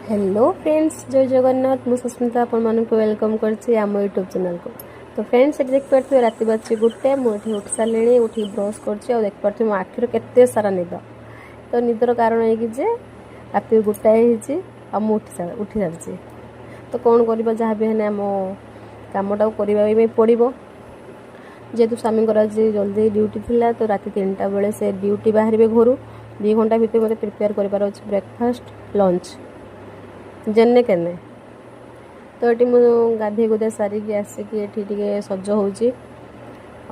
Hello friends, ଜୟ ଜଗନ୍ନାଥ। ମୁଁ ସସ୍ମିତା ଆପଣମାନଙ୍କୁ welcome କରୁଛି ଆମ ୟୁଟ୍ୟୁବ୍ ଚ୍ୟାନେଲ୍କୁ। ତ ଫ୍ରେଣ୍ଡସ୍, ଏଠି ଦେଖିପାରୁଥିବେ ରାତି ବାଜିଛି 1। ମୁଁ ଏଠି ଉଠି ସାରିଲିଣି, ଉଠିକି ବ୍ରସ୍ କରୁଛି। ଆଉ ଦେଖିପାରୁଥିବେ ମୋ ଆଖିରୁ କେତେ ସାରା ନିଦ। ତ ନିଦର କାରଣ ଏଇକି ଯେ ରାତି 1 ହେଇଛି ଆଉ ମୁଁ ଉଠି ଉଠି ସାରିଛି। ତ କ'ଣ କରିବା, ଯାହା ବି ହେଲେ ଆମ କାମଟାକୁ କରିବା ପାଇଁ ପଡ଼ିବ। ଯେହେତୁ ସ୍ୱାମୀଙ୍କର ଆଜି ଜଲ୍ଦି ଡ୍ୟୁଟି ଥିଲା, ତ ରାତି 3ଟା ବେଳେ ସେ ଡ୍ୟୁଟି ବାହାରିବେ ଘରୁ। 2 ଘଣ୍ଟା ଭିତରେ ମୋତେ ପ୍ରିପେୟାର କରିବାର ଅଛି ବ୍ରେକଫାଷ୍ଟ, ଲଞ୍ଚ, ଯେନେ କେନେ। ତ ଏଠି ମୁଁ ଗାଧେଇ ଗୁଧେଇ ସାରିକି ଆସିକି ଏଠି ଟିକେ ସଜ ହେଉଛି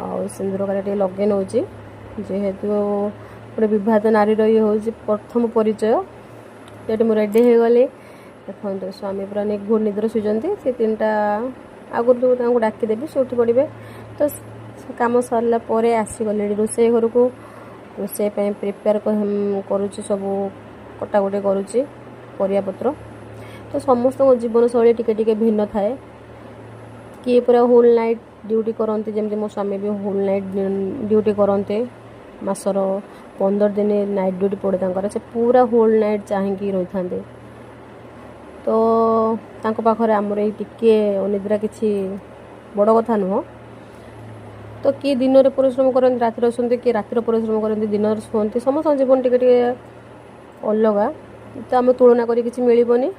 ଆଉ ସିନ୍ଦୁର କାଲି ଟିକେ ଲଗେଇ ନେଉଛି। ଯେହେତୁ ଗୋଟେ ବିବାହିତ ନାରୀର ଇଏ ହେଉଛି ପ୍ରଥମ ପରିଚୟ। ତ ଏଠି ମୁଁ ରେଡ଼ି ହେଇଗଲି। ଦେଖନ୍ତୁ, ସ୍ୱାମୀ ପୁରା ନିଘୋଡ଼ ନିଦରେ ଶୋଇଛନ୍ତି। ସେ 3ଟା ଆଗରୁ ତାଙ୍କୁ ଡାକିଦେବି, ସେ ଉଠି ପଡ଼ିବେ। ତ କାମ ସରିଲା ପରେ ଆସିଗଲି ଏଠି ରୋଷେଇ ଘରକୁ। ରୋଷେଇ ପାଇଁ ପ୍ରିପେୟାର କରୁଛି, ସବୁ କଟାକଟି କରୁଛି ପରିବାପତ୍ର। ତ ସମସ୍ତଙ୍କ ଜୀବନଶୈଳୀ ଟିକେ ଟିକେ ଭିନ୍ନ ଥାଏ। କିଏ ପୁରା ହୋଲ୍ ନାଇଟ୍ ଡ୍ୟୁଟି କରନ୍ତି, ଯେମିତି ମୋ ସ୍ୱାମୀ ବି ହୋଲ୍ ନାଇଟ୍ ଡ୍ୟୁଟି କରନ୍ତି। ମାସର 15 ଦିନ ନାଇଟ୍ ଡ୍ୟୁଟି ପଡ଼େ ତାଙ୍କର। ସେ ପୁରା ହୋଲ୍ ନାଇଟ୍ ଚାହିଁକି ରହିଥାନ୍ତି। ତ ତାଙ୍କ ପାଖରେ ଆମର ଏଇ ଟିକିଏ ଅନିଦ୍ରା କିଛି ବଡ଼ କଥା ନୁହଁ। ତ କିଏ ଦିନରେ ପରିଶ୍ରମ କରନ୍ତି, ରାତିରେ ଶୁଅନ୍ତି। କିଏ ରାତିରେ ପରିଶ୍ରମ କରନ୍ତି, ଦିନରେ ଶୁଅନ୍ତି। ସମସ୍ତଙ୍କ ଜୀବନ ଟିକେ ଟିକେ ଅଲଗା। ତ ଆମେ ତୁଳନା କରି କିଛି ମିଳିବନି।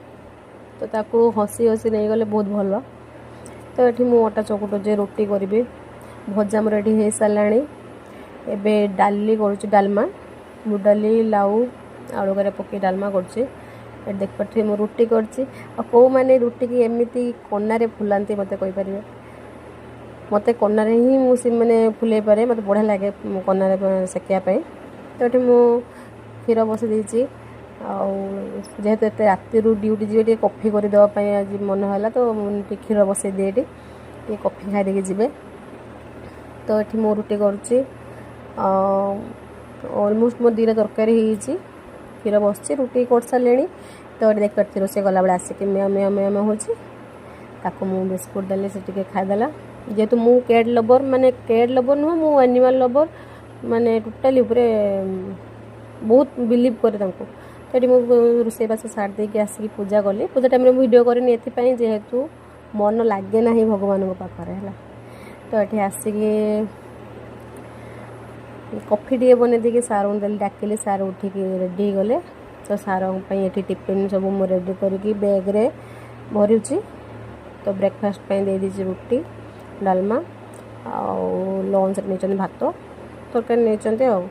ତ ତାକୁ ହସି ହସି ନେଇଗଲେ ବହୁତ ଭଲ। ତ ଏଠି ମୁଁ ଅଟା ଚକୁଟୁଛି, ରୁଟି କରିବି। ଭଜା ମୋର ଏଠି ହେଇସାରିଲାଣି। ଏବେ ଡାଲି କରୁଛି, ଡାଲମା, ମୁଗ ଡାଲି, ଲାଉ, ଆଳୁ ଘରେ ପକାଇ ଡାଲମା କରୁଛି। ଏଠି ଦେଖିପାରୁଥିବେ ମୁଁ ରୁଟି କରିଛି। ଆଉ କେଉଁମାନେ ରୁଟିକି ଏମିତି କନାରେ ଫୁଲାନ୍ତି, ମୋତେ କହିପାରିବେ? ମୋତେ କନାରେ ହିଁ ମୁଁ ସେ ମାନେ ଫୁଲେଇ ପାରେ। ମୋତେ ବଢ଼ିଆ ଲାଗେ କନାରେ ସେକିବା ପାଇଁ। ତ ଏଠି ମୁଁ କ୍ଷୀର ବସେଇ ଦେଇଛି। ଆଉ ଯେହେତୁ ଏତେ ରାତିରୁ ଡ୍ୟୁଟି ଯିବେ, ଟିକେ କଫି କରିଦେବା ପାଇଁ ଆଜି ମନ ହେଲା। ତ ମୁଁ ଟିକେ କ୍ଷୀର ବସେଇ ଦିଏ ଏଠି, ଟିକେ କଫି ଖାଇ ଦେଇକି ଯିବେ। ତ ଏଠି ମୁଁ ରୁଟି କରୁଛି। ଆଉ ଅଲମୋଷ୍ଟ ମୋ ଦୁଇଟା ତରକାରୀ ହେଇଯାଇଛି, କ୍ଷୀର ବସିଛି, ରୁଟି କରିସାରିଲିଣି। ତ ଏଠି ଦେଖିପାରୁଥିବେ, ରୋଷେଇ କଲାବେଳେ ଆସିକି ମିଆଁ ମିଆଁ ମିଆଁ ମିଆଁ ହେଉଛି। ତାକୁ ମୁଁ ବିସ୍କୁଟ୍ ଦେଲି, ସେ ଟିକେ ଖାଇଦେଲା। ଯେହେତୁ ମୁଁ କ୍ୟାଟ୍ ଲଭର୍, ମାନେ କ୍ୟାଟ୍ ଲଭର୍ ନୁହଁ, ମୁଁ ଆନିମାଲ୍ ଲଭର୍, ମାନେ ଟୋଟାଲି ଉପରେ ବହୁତ ବିଲିଭ୍ କରେ ତାଙ୍କୁ। ତ ଏଠି ମୁଁ ରୋଷେଇବାସ ସାରି ଦେଇକି ଆସିକି ପୂଜା କଲି। ପୂଜା ଟାଇମ୍ରେ ମୁଁ ଭିଡ଼ିଓ କରିନି ଏଥିପାଇଁ, ଯେହେତୁ ମନ ଲାଗେ ନାହିଁ ଭଗବାନଙ୍କ ପାଖରେ ହେଲା। ତ ଏଠି ଆସିକି କଫି ଟିକେ ବନେଇ ଦେଇକି ସାର୍ଙ୍କୁ ଦେଲି, ଡାକିଲି। ସାର୍ ଉଠିକି ରେଡ଼ି ହେଇଗଲେ। ତ ସାର୍ଙ୍କ ପାଇଁ ଏଠି ଟିଫିନ୍ ସବୁ ମୁଁ ରେଡ଼ି କରିକି ବ୍ୟାଗ୍ରେ ଭରୁଛି। ତ ବ୍ରେକଫାଷ୍ଟ ପାଇଁ ଦେଇଦେଇଛି ରୁଟି, ଡାଲମା। ଆଉ ଲଞ୍ଚରେ ନେଇଛନ୍ତି ଭାତ ତରକାରୀ ନେଇଛନ୍ତି। ଆଉ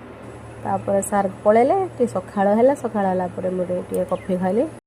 ତାପରେ ସାର୍ ପଳେଇଲେ, ଟିକେ ସକାଳ ହେଲା। ସକାଳ ହେଲା ପରେ ମୁଁ ଟିକେ କଫି ଖାଇଲି।